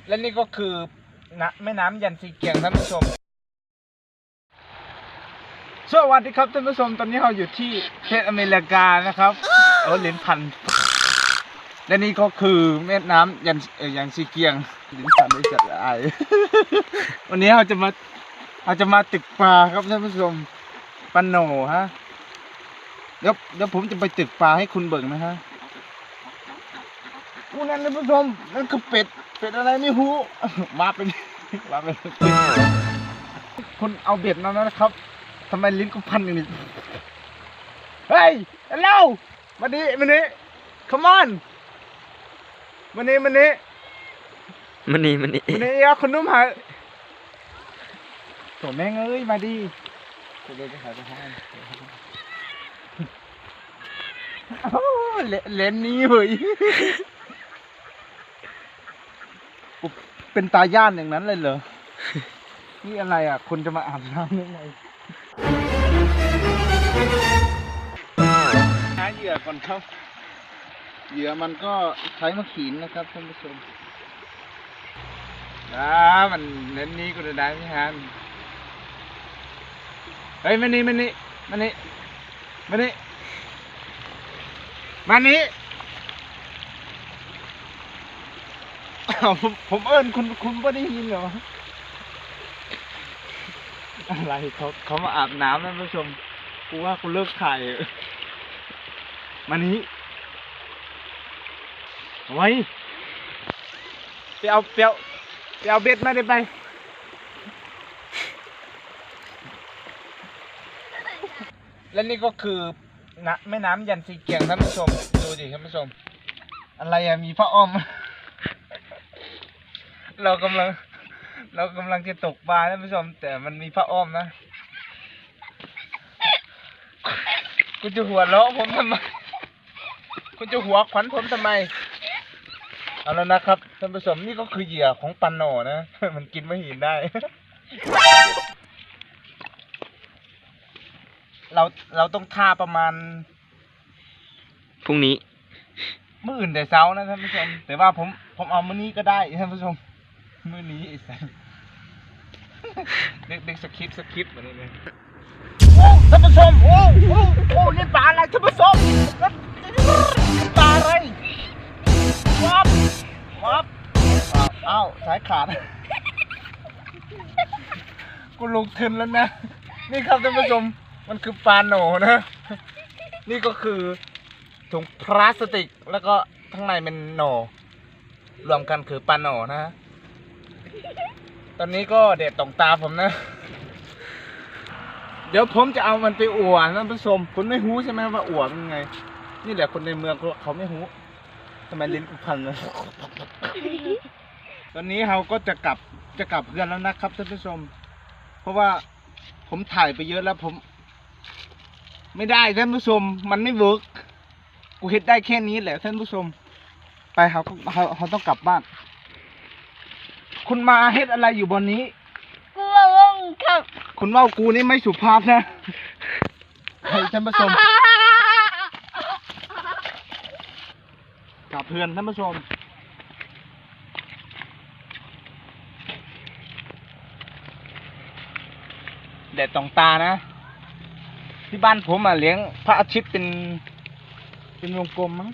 ແລະນີ້ກໍຄືນະ ແມ່ນ້ຳຢັນຊີກຽງ ທ່ານຜູ້ຊົມ. ສະຫວັດດີຄັບທ່ານຜູ້ຊົມ, ຕອນນີ້ເຮົາຢູ່ທີ່ປະເທດອາເມລິການະຄັບ. ໂອ້ ເຫຼັ້ນພັນ. ແລະນີ້ກໍຄືແມ່ນ້ຳຢັນ ເອີ ຢັນຊີກຽງ. ເຫຼັ້ນພັນໄດ້ຈັດອາຍ. ວັນນີ້ເຮົາຈະມາ ເຮົາຈະມາຕຶກປາຄັບທ່ານຜູ້ຊົມ. ປາໂໜຮະ. ດຽວ ດຽວຜົມຈະໄປຕຶກປາໃຫ້ຄຸນເບິ່ງນະຮະ. ໂອ້ ນັ້ນທ່ານຜູ້ຊົມ, ນັ້ນຄືເປັດ, ເປັດອະໄລໄມ່ຮູ້. ມາເປັນ ມາເປັນ ຄົນເອົາເບັດມາແລ້ວນະຄັບ. ທຳໄມເຫຼັ້ນກູພັນຢ່າງນີ້? ເຮີ້ຍ ເຮລໂລ ມານີ້ ມານີ້ ຄຳອອນ ມານີ້ ມານີ້ ມານີ້ ມານີ້ ມານີ້ ເອົາຂະໜົມໃຫ້. ໂຖແມ່ງເອີຍ ມາດີ. ໂອ້ ເຫຼັ້ນ ເຫຼັ້ນໜີເວີຍ. ໂອ້ ເປັນຕາຢ້ານຢ່າງນັ້ນເລີຍເຫຼືອ? ນີ້ອະໄລອະ ຄົນຈະມາອາບນ້ຳຍັງໄງ? ຫາເຫຍື່ອກ່ອນຄັບ. ເຫຍື່ອມັນກໍໃຊ້ມາຂີນນະຄັບທ່ານຜູ້ຊົມ. ອາ ມັນເຫຼັ້ນໜີກໍໄດ້ ໄດ້ ເຮີ້ຍ ມານີ້ ມານີ້ ມານີ້ ມານີ້ ມານີ້. ອ້າວ ຜົມ ຜົມເອີ້ນຄຸນ ຄຸນບໍ່ໄດ້ຍິນເຫລໍ? ອະໄລ ເຂົາ ເຂົາມາອາບນ້ຳນະທ່ານຜູ້ຊົມ. ກູວ່າກູເລີກຖ່າຍ. ມານີ້ ໂອ້ຍ ໄປເອົາ ໄປເອົາ ໄປເອົາເບັດມາເດ້ໄປ. ແລະນີ້ກໍຄືນະ ແມ່ນ້ຳຢັນຊີກຽງ ທ່ານຜູ້ຊົມ. ດູຊິທ່ານຜູ້ຊົມ. ອະໄລອະ ມີຜ້າອ້ອມ. ເຮົາກຳລັງ ເຮົາກຳລັງຈະຕົກປາທ່ານຜູ້ຊົມ, ແຕ່ມັນມີຜ້າອ້ອມນະ. ຄຸນຈະຫົວເລາະຜົມທຳໄມ? ຄຸນຈະຫົວຂວັນຜົມທຳໄມ? ເອົາແລ້ວນະຄັບທ່ານຜູ້ຊົມ, ນີ້ກໍຄືເຫຍື່ອຂອງປາໜໍນະ, ມັນກິນມາຫີນໄດ້. ເຮົາ ເຮົາຕ້ອງຖ້າປະມານ ພຸ່ງນີ້ ມື້ອື່ນແຕ່ເຊົ້ານະທ່ານຜູ້ຊົມ, ແຕ່ວ່າຜົມ ຜົມເອົາມື້ນີ້ກໍໄດ້ທ່ານຜູ້ຊົມ. ມື້ນີ້ ເດັກ ເດັກສະຄຣິບ ສະຄຣິບ ບາດນີ້ ໂອ້ ທ່ານຜູ້ຊົມ, ໂອ້ ໂອ້ ໂອ້ ນີ້ປາອະໄລທ່ານຜູ້ຊົມ? ປາອະໄລ? ວັບ ວັບ ອ້າວ ສາຍຂາດ. ກູລົງທຶນແລ້ວນະ. ນີ້ຄັບທ່ານຜູ້ຊົມ, ມັນຄືປາໜໍນະ. ນີ້ກໍຄື ຖົງພລາສຕິກ ແລ້ວກໍຂ້າງໃນແມ່ນໜໍ ລວມກັນຄືປາໜໍນະ. ຕອນນີ້ກໍແດດຕ້ອງຕາຜົມນະ. ດຽວຜົມຈະເອົາມັນໄປອົວນະທ່ານຜູ້ຊົມ. ຄົນໄມ່ຮູ້ໃຊ່ໄໝວ່າອົວເປັນໄງ? ນີ້ແຫຼະຄົນໃນເມືອງເຂົາ ເຂົາໄມ່ຮູ້. ທຳໄມເຫຼັ້ນກູພັນນະ? ຕອນນີ້ເຮົາກໍຈະກັບ ຈະກັບເຮືອນແລ້ວນະຄັບທ່ານຜູ້ຊົມ, ເພາະວ່າຜົມຖ່າຍໄປເຍອະແລ້ວ ຜົມ ໄມ່ໄດ້ທ່ານຜູ້ຊົມ, ມັນໄມ່ເວີກ. ກູເຮັດໄດ້ແຄ່ນີ້ແຫຼະທ່ານຜູ້ຊົມ. ໄປ ເຮົາ ເຮົາ ເຮົາຕ້ອງກັບບ້ານ. ຄຸນມາເຮັດອະໄລຢູ່ບ່ອນນີ້? ກູບໍ່ຮູ້ຄັບ. ຄຸນເວົ້າກູນີ້ໄມ່ສຸພາບນະ. ໃຫ້ທ່ານຜູ້ຊົມ ກັບເຮືອນທ່ານຜູ້ຊົມ. ແດດຕ້ອງຕານະ. ທີ່ບ້ານຜົມອະລ້ຽງພະອາທິດເປັນ ເປັນວົງກົມມັ້ງ.